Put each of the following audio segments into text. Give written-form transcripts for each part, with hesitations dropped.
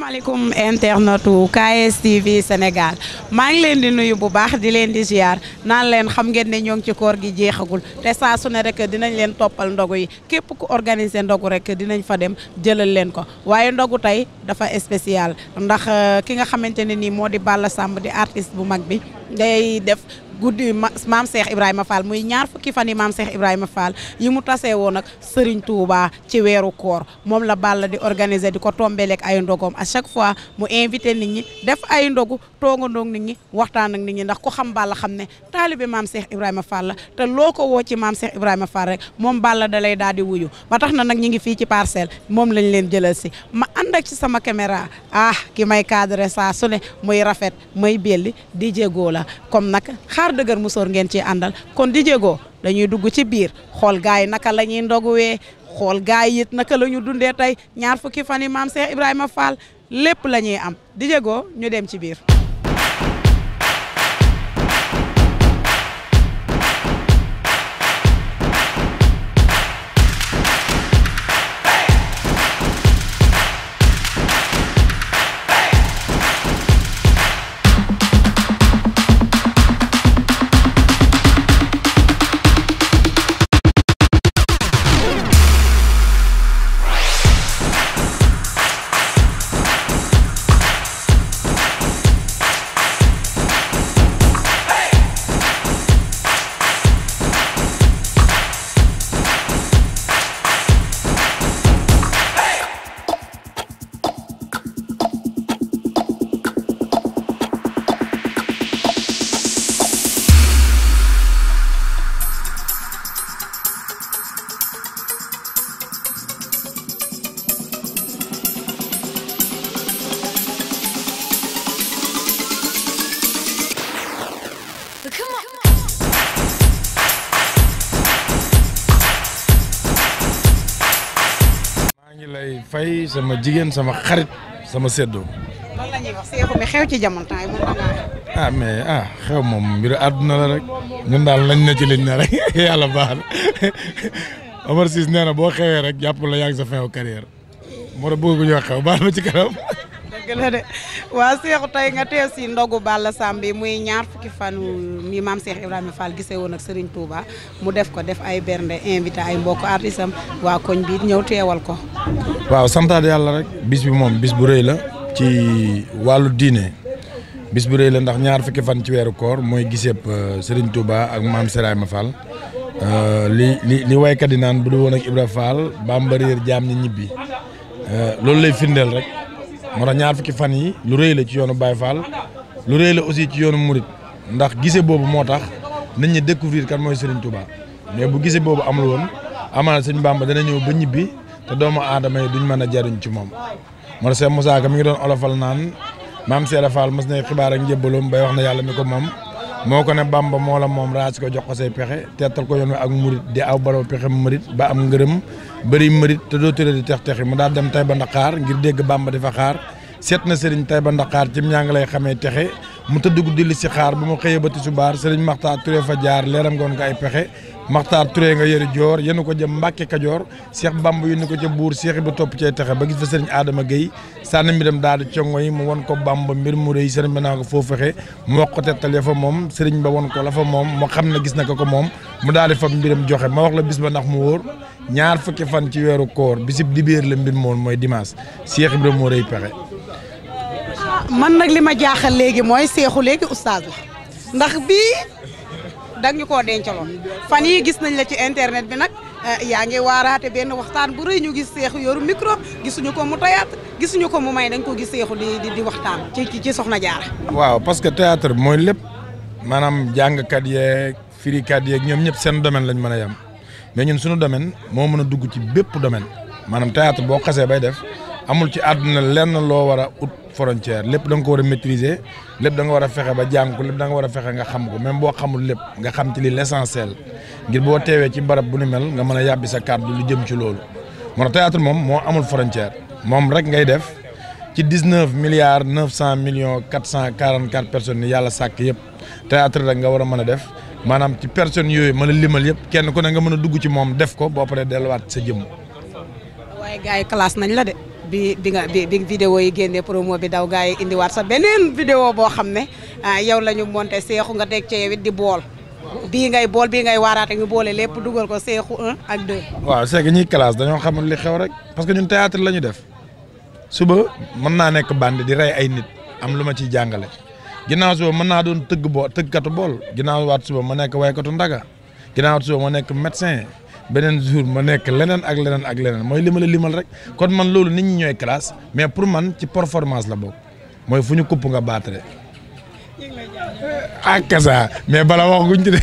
asalaamaaleykum internetu KSTV Sénégal maa ngi leen di nuyu bu baax di leen di ziar naan leen xam ngeen ne ñoo ngi ci koor gi jeexagul te saa su ne rek dinañ leen toppal ndogu yi képp ku organiser ndogu rek dinañ fa dem jëlal leen ko waaye ndogu tey dafa spécial ndax ki nga xamante ne nii moo di Balla Samb di artiste bu mag bi ngay def guddi maam Cheikh Ibrahima Fall muy ñaar fukki fan yi maam Cheikh Ibrahima Fall yi mu tasee woon nag Serigne Touba ci weeru koor moom la Balla di organiser di ko tombeleeg ay ndogom à chaque fois mu invité nit ñi def ay ndogu toogandoog nit ñi waxtaan ak nit ñi ndax ku xam Balla xam ne taalibe maam Cheikh Ibrahima Fall la te loo ko woo ci maam Cheikh Ibrahima Fall rek moom Balla da lay daal di wuyu ba tax na nag ñi ngi fii ci parcelle moom lañ leen jëlal si ma ànd ak ci sama caméra ki may cadré saa su ne muy rafet muy belli di jéego la comme nag xaar dëgër musoor ngeen ci àndal kon di jéego dañuy dugg ci biir xool gaay yi naka la ñuy ndoguwee xool gaay yi it naka la ñu dundee tey ñaar fukki fan yi maam Cheikh Ibrahima Fall lépp la ñuy am di jéego ñu dem ci biir. lay fay sama jigéen sama xarit sama séddoo. lan la ñuy wax seexu mi xew ci jamono temps yi moom mais xew moom mbiru àdduna la rek ñun daal lañ na ci liñ ne rek yàlla baax na Omar Ciss nee na boo xewee rek jàpp la yaa ngi sa fin carrière moo tax bëgg ñoo xew baal ma ci kanam. dëgg la de waa seexu tey nga teew si ndogu Balla Samb bi muy ñaar fukki fan mi maam Cheikh Ibrahima Fall gisee woon ak Serigne Touba mu def ko def ay bernde invité ay mbokk artisam waa koñ bi ñëw teewal ko. waaw santaat yàlla rek bis bi moom bis bu rëy la ci wàllu diine bis bu rëy la ndax ñaar fukki fan ci weeru koor mooy giseeb Serigne Touba ak maam Cheikh Ibrahima Fall li waykat yi naan bu du woon ak Ibra Fall Bamba réer jaam ñi ñibbi loolu lay firndeel rek. moo tax ñaar fukki fan yi lu rëy la ci yoonu Baye Fall lu rëy la aussi ci yoonu Mouride ndax gise boobu moo tax nit ñi découvrir kan mooy Serigne Touba mais bu gise boobu amul woon amaana sëñ Bamba dana ñëw ba ñibbi te doomu aadama yi duñ mën a jariñ ci moom. moo tax Cheikh Moussa Ka mi ngi doon olofal naan maam Cheikh Fall mas na xibaar ak njëbbaloom bay wax na yàlla mi ko moom moo ko ne Bamba moo la moom raas ko jox ko say pexe teetal ko yoon wi ak Mouride di aw baro pexe Mouride ba am ngërëm bëri mërit te doo tëre di tex-texi mu daal dem Taïba Ndakaar ngir dégg Bamba di fa xaar seet na Serigne Taïba Ndakaar ci ñaa ngi lay xamee texe mu tëdd guddi li si xaar ba mu xëyee ba tisbaar Serigne Makhtar Touré fa jaar leeram ngoon nga ay pexe Makhtar Touré nga yëri joor yéen ko jëm Mbàkke Kajoor Cheikh Bamba yónni ko ca buur Cheikh ba topp cay texe ba gis fa Serigne Adama Gueye sànni mbiram daal di congo yi mu won ko Bamba mbir mu rëy Serigne ba naa ko foo fexe mu wax ko tettal ya fa moom Serigne ba won ko la fa moom moo xam ne gis na ko moom mu daal di fa mbiram joxe ma wax la bis ba ndax mu wóor ñaar fukki fan ci weeru koor bisib dibéer la mbir moom mooy dimanche Cheikh Ibrahima moo rëy pexe. man nag li ma jaaxal léegi mooy seexu léegi oustaz la ndax bii dag ñu koo dencaloon fan yi gis nañ la ci internet bi nag yaa ngi waaraate benn waxtaan bu rëy ñu gis seexu yoru micro gisuñu ko mu théâtre gisuñu ko mu may dañ ko gis seexu di waxtaan ci Soxna Jaara. waaw parce que théâtre mooy lépp maanaam jàngkat yeeg firikat yeeg ñoom ñëpp seen domaine lañ mën a yem mais ñun suñu domaine moo mën a dugg ci bépp domaine maanaam théâtre boo xasee bay def amul ci àdduna lenn loo war a ut frontière lépp da nga ko war a maîtriser lépp da nga war a fexe ba jàng ko lépp da nga war a fexe nga xam ko même boo xamul lépp nga xam ci li l'essentiel ngir boo teewee ci barab bu ni mel nga mën a yàbbi sa kàddu lu jëm ci loolu. moo tax théâtre moom moo amul frontière moom rek ngay def ci 19 milliards 900 millions 444 personnes ni yàlla sàkk yëpp théâtre rek nga war a mën a def maanaam ci personnes yooyu mën a limal yëpp kenn ku ne nga mën a dugg ci moom def ko boo paree delluwaat sa jëmm. waaye gars yi classe nañ la de bi vidéo yi génnee promo bi daw gars yi indiwaat sa beneen vidéo boo xam ne yow la ñu monté Seexu nga teg ci yow it di bool bii ngay bool bii ngay waaraate ñu boole lépp dugal ko Seexu 1 ak 2. waaw c'est que ñuy classe dañoo xamul li xew rek parce que ñun théâtre la ñu def suba mën naa nekk bandi di rey ay nit am lu ma ciy jàngale ginnaaw suba mën naa doon tëggkatu bool ginnaaw waat suba ma nekk waykatu ndaga ginnaaw waat suba ma nekk médecin beneen jour ma nekk leneen ak leneen ak leneen mooy limal limal rek kon man loolu nit ñi ñooy classe mais pour man ci performance la bokk mooy fu ñu kupp nga baatare ak kasa mais bala wax guñ ci de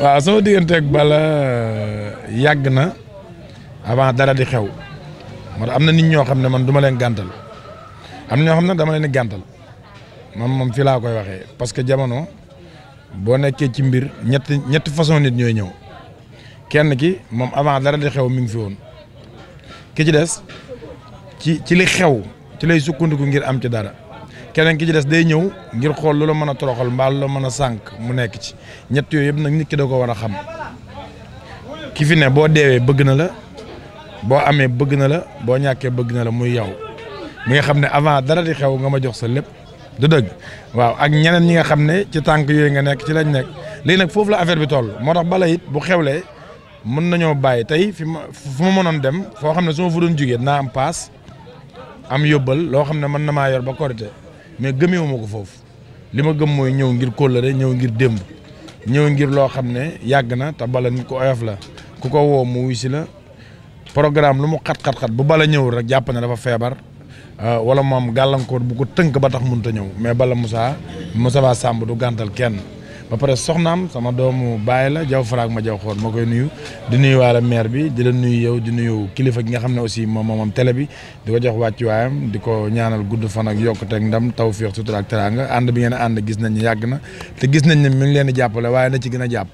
waaw sama digganteeg bala yàgg na avant dara di xew moo tax am na nit ñoo xam ne man du ma leen gàntal am na ñoo xam ne dama leen di gàntal man moom fii laa koy waxee parce que jamono boo nekkee ci mbir ñetti façon nit ñooy ñëw kenn ki moom avant dara di xew mi ngi fi woon ki ci des ci li xew ci lay sukkandiku ngir am ci dara keneen ki ci des day ñëw ngir xool lu la mën a toroxal mbaa lu la mën a sànq mu nekk ci ñett yooyu yëpp nag nit ki da ko war a xam ki fi ne boo deewee bëgg na la boo amee bëgg na la boo ñàkkee bëgg na la muy yow mi nga xam ne avant dara di xew nga ma jox sa lépp du dëgg waaw ak ñeneen ñi nga xam ne ci tànk yooyu nga nekk ci lañ nekk léegi nag foofu la affaire bi toll moo tax bala it bu xewlee mën nañoo bàyyi tey fu ma mënoon dem foo xam ne su ma fa doon jugee naa am paas am yóbbal loo xam ne mën na maa yor ba korité mais gëmeewu ma ko foofu li ma gëm mooy ñëw ngir kóllëre ñëw ngir démb ñëw ngir loo xam ne yàgg na te bala nit ko oyof la ku ko woo mu wuy si la programme lu mu xat bu bala ñëwul rek jàpp ne dafa feebar wala moom gàllankoor bu ko tënk ba tax mënut a ñëw mais bala Moussa Samb du gàntal kenn ba pare soxnaam sama doomu baay la jaw faraag ma jaw xool ma koy nuyu di nuyu waale maire bi di la nuyu yow di nuyu kilifa gi nga xam ne aussi moom télé bi di ko jox wàccuwaayam di ko ñaanal gudd fan ak yokkuteeg ndam tawfeex sutura ak teraanga ànd bi ngeen a ànd gis nañ ne yàgg na te gis nañ ne mi ngi leen di jàppale waaye na ci gën a jàpp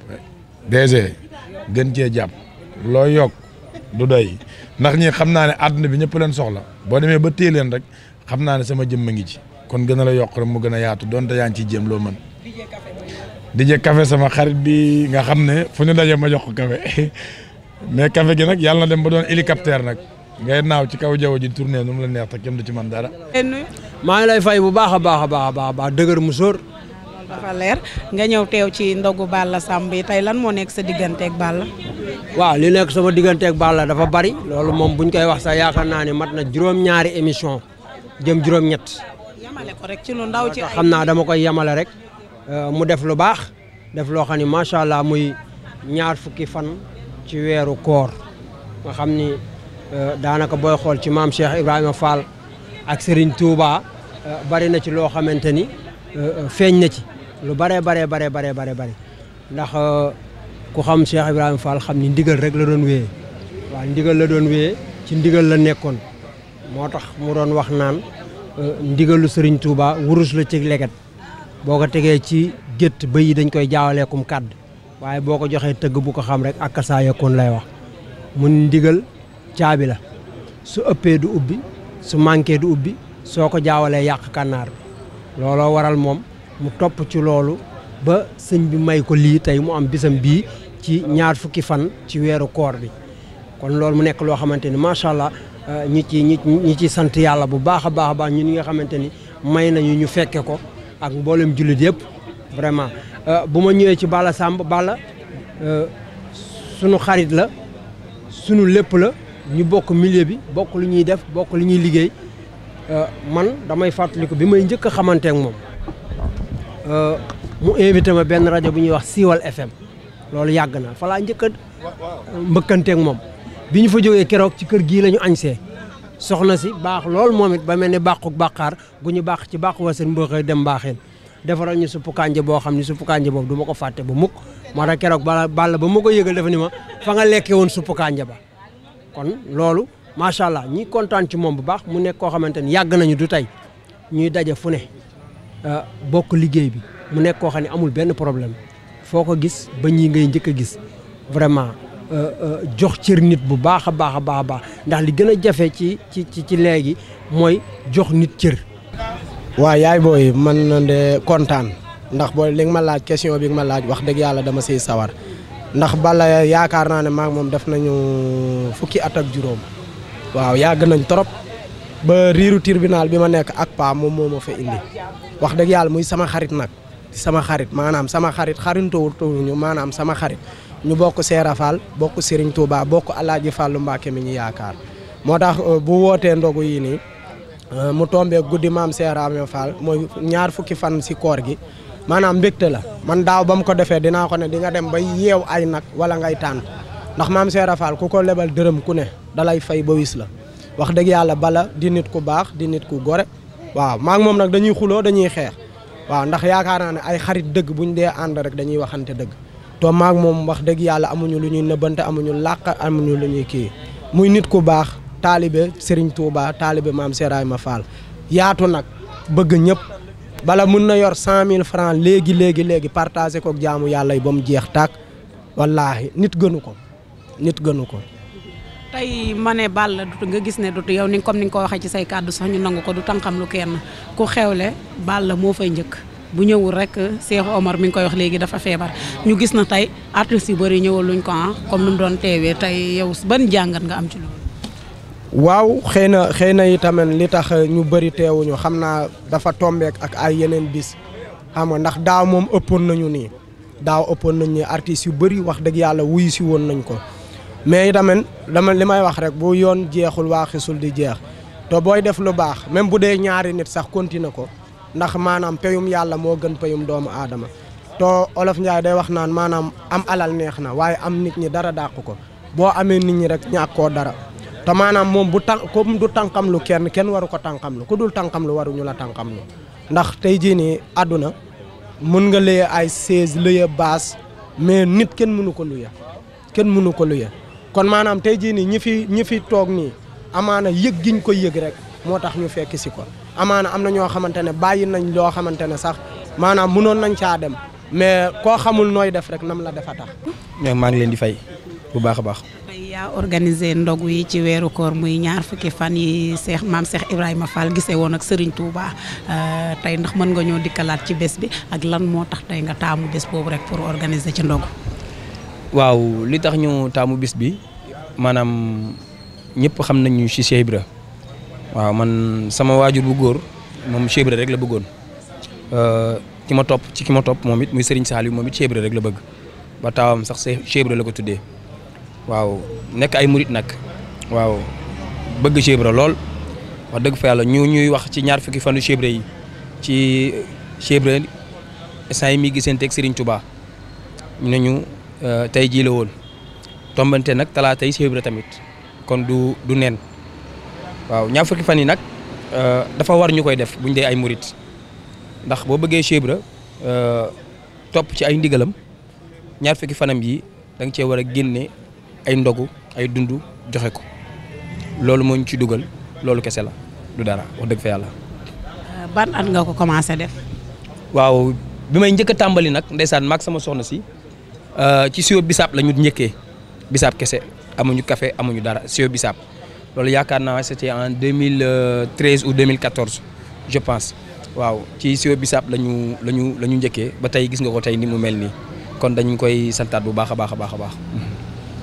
DG gën cee jàpp loo yokk du doy ndax ñi xam naa ne àdduna bi ñëpp leen soxla boo demee ba téye leen rek xam naa ne sama jëmm a ngi ci kon gën a la yokk rek mu gën a yaatu donte yaa ngi ciy jéem loo mën DJ café sama xarit bi nga xam ne fu ñu daje ma jox ko café mais café gi nag yàlla na dem ba doon hélicoptère nag ngay naaw ci kaw jaww ji tourné nu mu la neex te kenn du ci man dara. maa ngi lay fay bu baax a baax dëgër mu sóor. dafa leer nga ñëw teew ci ndogu Balla Samb yi tey lan moo nekk sa digganteeg Balla. waaw li nekk sama digganteeg Balla dafa bari loolu moom buñ koy wax sax yaakaar naa ne mat na juróom-ñaari émission jëm juróom-ñett. yamale ko rek ci lu ndaw ci ay xam naa dama koy yamale rek. mu def lu baax def loo xam ne macha allah muy 2 fukki fan ci weeru koor nga xam ni daanaka booy xool ci maam Cheikh Ibrahima Fall ak Serigne Touba bari na ci loo xamante ni feeñ na ci lu bare ndax ku xam Cheikh Ibrahima Fall xam ni ndigal rek la doon wéyee waaw ndigal la doon wéyee ci ndigal la nekkoon moo tax mu doon wax naan ndigalu Serigne Touba wurus la ci leget boo ko tegee ci gétt bëy yi dañ koy jaawaleekum kàdd waaye boo ko joxee tëgg bu ko xam rek ak saa yekkoon lay wax mun ndigal caabi la su ëppee du ubbi su manqué du ubbi soo ko jaawalee yàq kànnaar bi looloo waral moom mu topp ci loolu ba sëñ bi may ko lii tey mu am bisam bii ci 2 fukki fan ci weeru koor bi kon loolu mu nekk loo xamante ni macha allah ñi ci sant yàlla bu baax a baax ñun ñi nga xamante ni may nañu ñu fekke ko ak mboolem jullit yëpp vraiment bu ma ñëwee ci Balla Samb Balla sunu xarit la sunu lépp la ñu bokk milieu bi bokk lu ñuy def bokk lu ñuy liggéey man damay fàttaliku bi may njëkk a xamante ak moom mu invité ma benn rajo bu ñuy wax Siiwal FM loolu yàgg na fa laa njëkk a mbëkkanteeg moom bi ñu fa jógee keroog ci kër gii la ñu añsee soxna si baax lool moom it ba mel ni bàquk bàqaar gu ñu baax ci bàq wa seen mbooxee dem mbaaxeen defaral ñu suppu kànja boo xam ni suppu kànja boobu du ma ko fàtte ba mukk moo tax keroog Balla ba ma ko yëgal dafa ni ma fa nga lekkee woon suppu kànja ba kon loolu macha allah ñi kontaan ci moom bu baax mu nekk koo xamante ni yàgg nañu du tey ñuy daje fu ne bokk liggéey bi mu nekk koo xam ne amul benn problème foo ko gis ba ñii ngay njëkk a gis vraiment jox cër nit bu baax a baax ndax li gën a jafe ci léegi mooy jox nit cër. waaw yaay booy man na de kontaan ndax booy li nga ma laaj question bi nga ma laaj wax dëgg yàlla dama siy sawar ndax Balla yaakaar naa ne maak moom def nañu 10 at ak juróom waaw yàgg nañ trop ba riiru tribunal bi ma nekk ak pa moom moo ma fa indi wax dëgg yàlla muy sama xarit nag sama xarit maanaam sama xarit xaritowuñu maanaam sama xarit ñu bokk Seera Fall bokk Serigne Touba bokk Alaaji Fallu Mbàkke mi ñu yaakaar moo tax bu wootee ndogu yi nii mu tombee guddi maam Seera Fall mooy 2 fukki fan si koor gi maanaam mbégte la man daaw ba mu ko defee dinaa ko ne di nga dem ba yeew ay nag wala ngay tànn ndax maam Seera Fall ku ko lebal dërëm ku ne dalay fay ba wis la wax dëgg yàlla bala di nit ku baax di nit ku gore waaw maa ngi moom nag dañuy xuloo dañuy xeex waaw ndax yaakaar naa ne ay xarit dëgg buñ dee ànd rek dañuy waxante dëgg to maag moom wax dëgg yàlla amuñu lu ñuy nëbbante amuñu làq amuñu lu ñuy kii muy nit ku baax taalibe Serigne Touba taalibe maam Seera Fall yaatu nag bëgg ñëpp bala mun na yor 100 000 francs léegi partagé ko jaamu yàlla yi ba mu jeex tàkk wallaahi nit gënu ko tey ma ne Balla du nga gis ne du yow ni comme ni nga ko waxee ci say kàddu sax ñu nangu ko du tànqam lu kenn ku xewle Balla moo fay njëkk bu ñëwul rek Cheikh Omar mi ngi koy wax léegi dafa feebar ñu gis na tey artistes yu bëri ñëwal luñ ko comme ni mu doon teewee tey yow ban jàngat nga am ci loolu. waaw xëy na itamit li tax ñu bëri teewuñu xam naa dafa tombeek ak ay yeneen bis xam nga ndax daaw moom ëppoon nañu nii artistes yu bëri wax dëgg yàlla wuyu si woon nañ ko. mais itamit li may wax rek bu yoon jeexul waa xisul di jeex te booy def lu baax même bu dee ñaari nit sax continuer ko ndax maanaam peyum yàlla moo gën peyum doomu aadama to Olof Njaay day wax naan maanaam am alal neex na waaye am nit ñi dara dàq ko boo amee nit ñi rek ñàkkoo dara te maanaam moom comme du tànqamlu kenn waru ko tànqamlu ku dul tànqamlu waruñu la tànqamlu ndax tey jii nii àdduna mën nga luye ay 16 luye baas mais nit kenn mënu ko luye kon maanaam tey jii nii ñi fi toog nii amaana yëg giñ ko yëg rek moo tax ñu fekk si ko amaana am na ñoo xamante ne bàyyi nañ loo xamante ne sax maanaam mënoon nañ caa dem mais koo xamul nooy def rek nam la defa tax. maa ngi leen di fay bu baax a baax. tey yaa organisé ndogu yi ci weeru koor muy 2 fukki fan yi maam Cheikh Ibrahima Fall gisee woon ak Serigne Touba tey ndax mën nga ñoo dikkalaat ci bés bi ak lan moo tax tey nga taamu bés boobu rek pour organiser ci ndogu. waaw li tax ñu taamu bis bi maanaam ñëpp xam nañu ci Cheikh Ibra waaw man sama waajur bu góor moom Cheikh Ibra rek la bëggoon ki ma topp moom it muy Serigne Saliou moom it Cheikh Ibra rek la bëgg ba taawam sax Cheikh Ibra la ko tuddee waaw nekk ay murit nag waaw bëgg Cheikh Ibra lool wax dëgg fa yàlla ñuy wax ci 2 fukki fanu Cheikh Ibra yi ci Cheikh Ibra instant yi mi gisante ak Serigne Touba ñu ne ñu tey jii la woon tombante nag talaata yi Cheikh Ibra tamit kon du neen waaw 2 fukki fan yi nag dafa war ñu koy def buñ dee ay murit ndax boo bëggee Cheikh Ibra topp ci ay ndigalam 2 fukki fanam yi da nga cee war a génne ay ndogu ay dund joxe ko loolu moo ñu ci dugal loolu kese la du dara wax dëgg fa yàlla. ban at nga ko commencé def. waaw bi may njëkk a tàmbali nag ndeysaan maag sama soxna si. ci siwo bisaab la ñu njëkkee bisaab kese amuñu café amuñu dara siwo bisaab loolu yaakaar naa c'était en 2013 ou 2014 je pense waaw ci siwo bisaab la ñu njëkkee ba tey gis nga ko tey ni mu mel nii kon dañu koy santaat bu baax a baax.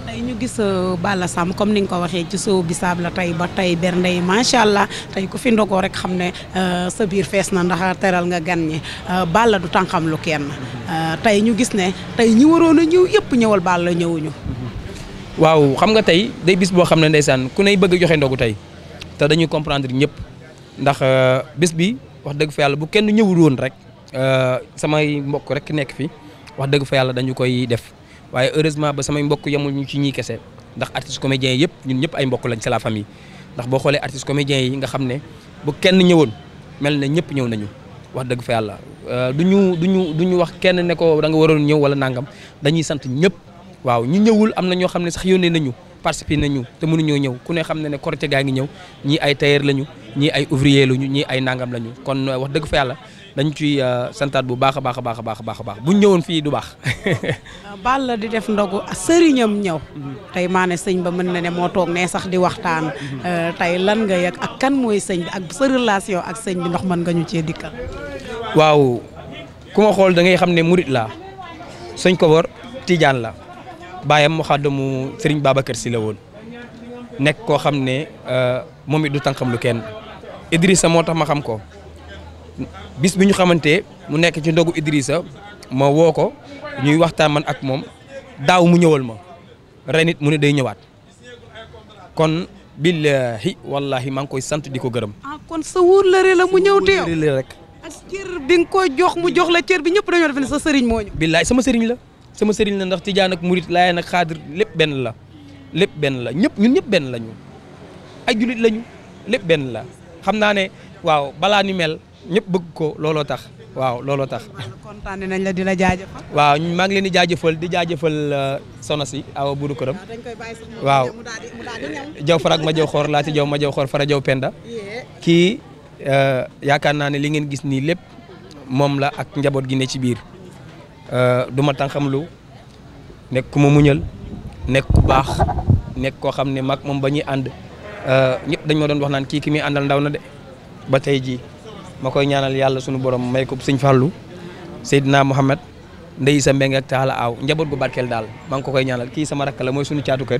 tey ñu gis Balla Samb comme ni nga ko waxee ci siwo bisaab la tey ba tey bernde yi macha allah tey ku fi ndogoo rek xam ne sa biir fees na ndax teral nga gan ñi Balla du tànqam lu kenn tey ñu gis ne tey ñi waroon a ñëw yëpp ñëwal Balla ñëwuñu. waaw xam nga tey day bis boo xam ne ndeysaan ku ney bëgg joxe ndogu tey te dañuy comprendre ñëpp ndax bis bi wax dëgg fa yàlla bu kenn ñëwul woon rek samay mbokk rek nekk fi wax dëgg fa yàlla dañu koy def waaye heureusement ba samay mbokk yemul ñu ci ñii kese ndax artistes comédiens yëpp ñun ñëpp ay mbokk lañ c'est la famille ndax boo xoolee artistes comédiens yi nga xam ne bu kenn ñëwoon mel na ñëpp ñëw nañu wax dëgg fa yàlla du ñu wax kenn ne ko da nga waroon ñëw wala nangam dañuy sant ñëpp waaw ñu ñëwul am na ñoo xam ne sax yónnee nañu participer nañu te mënuñoo ñëw ku ne xam ne ne Korité gaa ngi ñëw ñii ay tailleur lañu ñii ay ouvrier lañu ñii ay nangam lañu kon wax dëgg fa yàlla dañ ciy santaat bu baax a baax bu ñu ñëwoon fii du baax. Balla di def ndogu sëriñam ñëw. tey maa ne sëñ ba mën na ne moo toog ne sax di waxtaan. tey lan nga yëg ak kan mooy sëñ bi ak sa relation ak sëñ bi ndax mën nga ñu cee dikkal. waaw ku ma xool da ngay xam ne murit laa sëñ Kobor Tidiane la baayam mu xàddamu Serigne Babacar Sy la woon nekk koo xam ne moom it du tànqam lu kenn Idrissa moo tax ma xam ko bis bi ñu xamante mu nekk ci ndogu Idrissa ma woo ko ñuy waxtaan man ak moom daaw mu ñëwal ma ren it mu ne day ñëwaat kon billahi wallahi maa ngi koy sant di ko gërëm. kon sa wóllëre la mu ñëw teew rek. ak cër bi nga ko jox mu jox la cër bi ñëpp dañoo def ne sa sëriñ moo ñu. billahi sama sëriñ la ndax tijaan ak murit laayeen ak xaadir lépp benn la ñun ñëpp benn lañu ay julit lañu lépp benn la xam naa ne waaw balaa ni mel ñëpp bëgg ko looloo tax. waaw looloo tax. kontaan nañ la di la jaajëfal. waaw maa ngi leen di jaajëfal soxna si awa buuru këram. waaw jaw farak ma jaw xoor laati jaw ma jaw xoor fara jaw penda kii yaakaar naa ne li ngeen gis nii lépp moom la ak njaboot gi ne ci biir du ma tànqam lu nekk ku ma muñal nekk ku baax nekk koo xam ne mag moom ba ñuy ànd ñëpp dañ ma doon wax naan kii ki muy àndal ndaw na de ba tey jii ma koy ñaanal yàlla sunu borom may ko sëñ Fallou Seydina Mohamed Ndeye Sa Mbeng ak Taala Aw njaboot gu barkeel daal maa ngi ko koy ñaanal kii sama rakk la mooy sunu caatu kër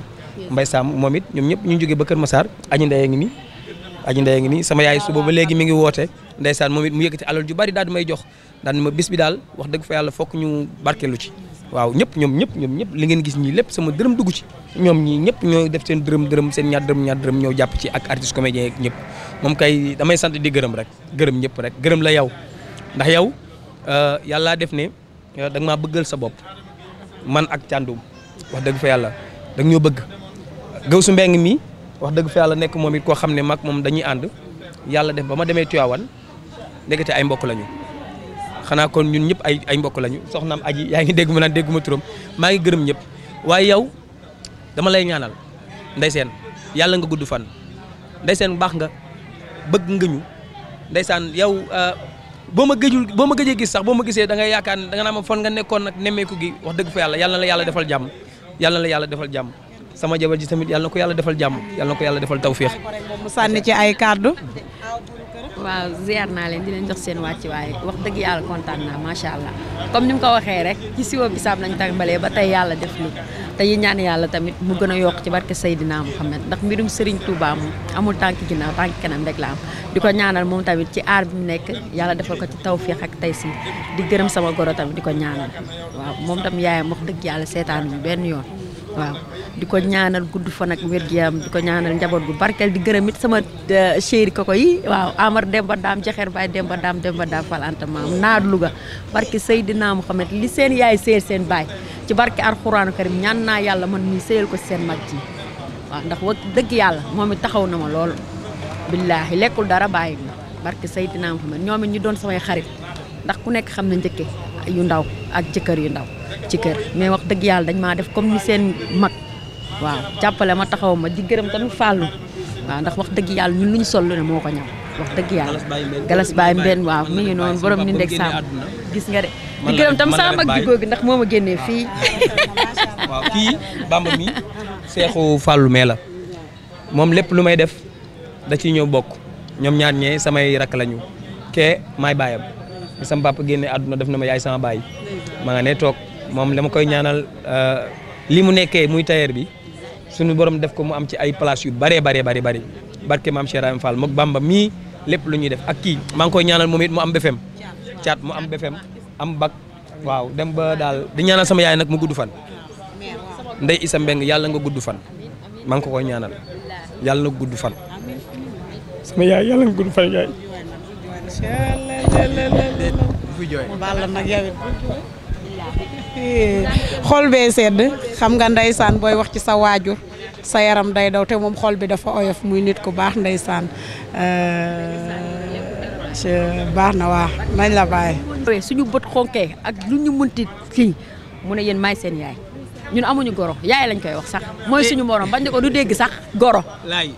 Mbay Sam moom it ñoom ñëpp ñu jógee ba Kër Massar aji ndeye ngi nii sama yaay suba ba léegi mi ngi woote ndeysaan moom it mu yëkkati alal ju bari daal di may jox daal di ma bis bi daal wax dëgg fa yàlla fokk ñu barkeelu ci waaw ñoom ñëpp li ngeen gis ñii lépp sama dërëm dugg ci ñoom ñii ñëpp ñoo def seen dërëm seen ñaar dërëm ñoo jàpp ci ak artiste comédien yeeg ñëpp moom kay damay sant di gërëm rek gërëm ñëpp rek gërëm la yow ndax yow yàlla def ne da nga maa bëggal sa bopp man ak Thiandoum wax dëgg fa yàlla da nga ñoo bëgg Gawsu Mbeng mi wax dëgg fa yàlla nekk moom it koo xam ne mag moom dañuy ànd yàlla def ba ma demee Tivaouane ndekete ay mbokk lañu xanaa kon ñun ñëpp ay mbokk lañu soxnaam aji yaa ngi dégg ma naan dégguma turam maa ngi gërëm ñëpp waaye yow dama lay ñaanal ndeysaan yàlla nga gudd fan ndeysaan baax nga bëgg nga ñu ndeysaan yow boo ma gëjee gis sax boo ma gisee da ngay yaakaar ne da nga naa ma fon nga nekkoon nag nemmeeku gi wax dëgg fa yàlla na la yàlla defal jàmm sama jabar ji tamit yàlla na ko yàlla defal jàmm yàlla na ko yàlla defal tawféex. mu sànni ci ay kàddu. waaw ziar naa leen di leen jox seen wàcc waaye wax dëgg yàlla kontaan naa macha allah comme ni mu ko waxee rek ci siwo bisaab lañ tàmbalee ba tey yàlla def li te yi ñaan yàlla tamit mu gën a yokk ci barke Seydina Muhammad ndax mbirum Serigne Touba moom amul tànk ginnaaw tànk kanam rek la am di ko ñaanal moom tamit ci aar bi mu nekk yàlla defal ko ci tawféex ak tey si di gërëm sama goro tamit di ko ñaanal waaw moom tam yaayam wax dëgg yàlla seetaanuñu benn yoon waaw di ko ñaanal gudd fan ak wér-gu-yaram di ko ñaanal njaboot bu barkeel di gërëm it sama chéri koko yi waaw Amar Demba Daam Jaxeer Baay Demba Daam Fall Anta maam naadu Louga barke Seydina Muhammad li seen yaay seel seen baay ci barke Alxuraanu Karim ñaan naa yàlla man mii sëyal ko seen mag ji waaw ndax wax dëgg yàlla moom it taxaw na ma lool billaahi lekkul dara bàyyi ma barke Seydina Muhammad ñoom it ñu doon samay xarit ndax ku nekk xam na njëkke yu ndaw ak jëkkër yu ndaw ci kër mais wax dëgg yàlla dañ maa def comme ni seen mag waaw jàppale ma taxaw ma di gërëm tamit Fallou waaw ndax wax dëgg yàlla ñun lu ñu sol lu ne moo ko ñaw wax dëgg yàlla galas baay mbenn waaw mi ngi noonu borom ni ndeg sàmm gis nga de di gërëm tam sama mag jigóo gi ndax moo ma génnee fii waaw kii Bamba mi seexu Fallou mee la moom lépp lu may def da ciy ñëw bokk ñoom ñaar ñee samay rakk lañu kee maay baayam sama papa génne àdduna def na ma yaay sama baay ma nga ne toog moom dama koy ñaanal li mu nekkee muy tailleur bi suñu borom def ko mu am ci ay place yu bëree barke maam Cheikh Ibrahima Fall mook Bamba mii lépp lu ñuy def ak kii maa ngi koy ñaanal moom it mu am BFM caat mu am BFM am bac waaw dem ba daal di ñaanal sama yaay nag mu gudd fan Ndey Isa Mbeng yàlla nga gudd fan maa ngi ko koy ñaanal yàlla na gudd fan sama yaay yàlla nga gudd fan yaay Balla nag yow it xol bee sedd xam nga ndeysaan booy wax ci sa waajur sa yaram day daw te moom xol bi dafa oyof muy nit ku baax ndeysaan baax na waa nañ la bàyyi. suñu bët xonkee ak lu ñu mënti kii mu ne yéen maay seen yaay ñun amuñu goro yaay lañ koy wax sax mooy suñu morom bañ ne ko du dégg sax goro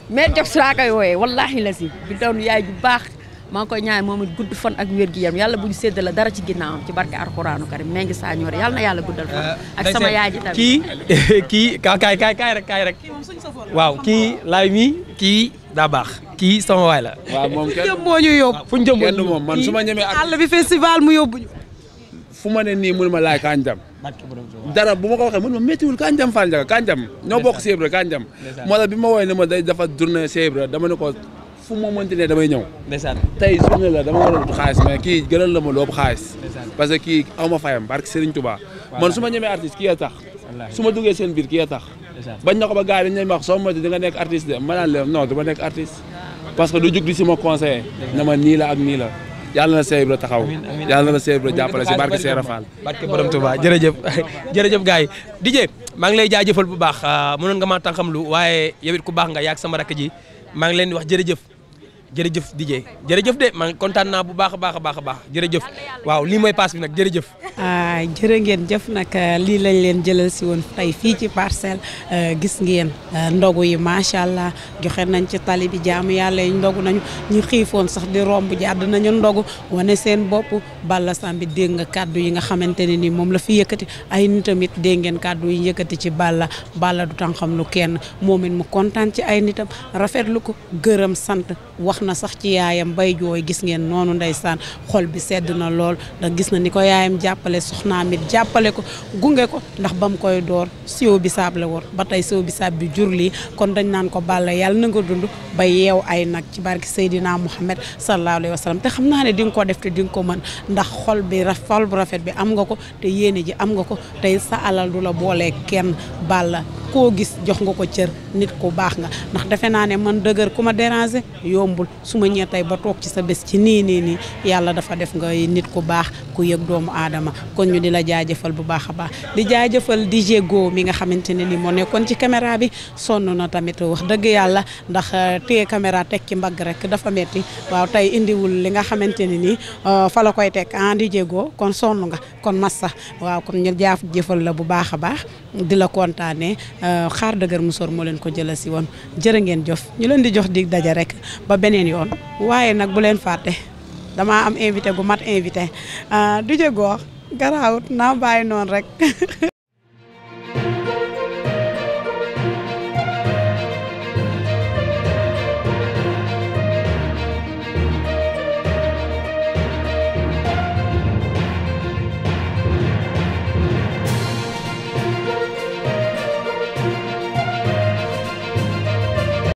mais jox laa koy wooyee wallaahi la si bi doon yaay ju baax. maa ngi koy ñaan moom it gudd fan ak wér-gu-yaram yàlla bu ñu séddale dara ci ginnaawam ci barke Alxuraanu Karim mee ngi saa ñoore yàlla na yàlla guddal fan ak sama yaay ji tamit kii kaay rek waaw kii laay mi kii daa baax kii sama waay la waaw moom kenn moo ñu yóbbu kenn moom man su ma ñemee àll bi festival mu yóbbu ñu fu ma ne nii mënu ma laay kañ dem dara bu ma ko waxee man ma méttiwul Kanjam Fall Ndiaga Kanjam ñoo bokk Cheikh Ibra Kanjam moo tax bi ma woowee ne ma day dafa journée Cheikh Ibra dama ne ko fu ma mënti ne damay ñëw tey journée la dama war a wut xaalis mais kii gënal la ma loobu xaalis parce que kii aw ma fayam barke Serigne Touba man su ma ñemee artiste kii a tax su ma duggee seen biir kii a tax bañ na ko ba gars yi dañ wax soo moytu di nga nekk artiste de ma naan leen non du ma nekk artiste parce que du jug di si ma conseillé na ma nii la ak nii la yàlla na Cheikh Ibra taxaw yàlla na Cheikh Ibra jàppale si barke Cheikh Rafal barke borom Touba jërëjëf jërëjëf gars yi DJ maa ngi lay jaajëfal bu baax mënoon nga maa tànqam lu waaye yow it ku baax nga yaag sama rakk ji maa ngi leen di wax jërëjëf jërëjëf DJ jërëjëf de maa ngi kontaan naa bu baax a baax a baax a baax jërëjëf waaw lii mooy paas bi nag jërëjëf jërë ngeen jëf nag lii lañ leen jëlal si woon tey fii ci Parcelles gis ngeen ndogu yi macha allah joxe nañ ci tali bi jaamu yàlla yi ndogu nañu ñu xiifoon sax di romb jàdd nañu ndogu wane seen bopp Balla Samb dégg nga kàddu yi nga xamante ne ni moom la fi yëkkati ay nitam it dégg ngeen kàddu yi yëkkati ci Balla du tan xam lu kenn moom it mu kontaan ci ay nitam rafetlu ko gërëm sant wax na sax ci yaayam bay jooy gis ngeen noonu ndeysaan xol bi sedd na lool ndax gis na ni ko yaayam jàppale soxnaam it jàppale ko gunge ko ndax ba mu koy door siwo bisaab la woon ba tey siwo bisaab bi jur lii kon dañ naan ko Balla yàlla na nga dund ba yeew ay nag ci barki Seydina Muhammad sallallahu alayhi wa sallam te xam naa ne di nga ko def te di nga ko mën ndax xol bu rafet bi am nga ko te yéene ji am nga ko tey sa alal du la boolee kenn Balla koo gis jox nga ko cër nit ku baax nga ndax defe naa ne man dëgër ku ma déranger yombul su ma ñëwee tey ba toog ci sa bés ci nii yàlla dafa def nga nit ku baax ku yëg doomu aadama kon ñu di la jaajëfal bu baax a baax di jaajëfal DJ Go mi nga xamante ne ni moo nekkoon ci caméra bi sonn na tamit wax dëgg yàlla ndax téye caméra teg ci mbagg rek dafa metti waaw tey indiwul li nga xamante ne ni fa la koy teg DJ Go kon sonn nga kon massa waaw kon ñu jaajëfal la bu baax a baax di la kontaanee xaar dëgër musóor moo leen ko jëla si woon jërë ngeen jëf ñu leen di jox dig daja rek ba beneen yoon waaye nag bu leen fàtte dama am invité bu mat invité DJ Go garaawut naa bàyyi noonu rek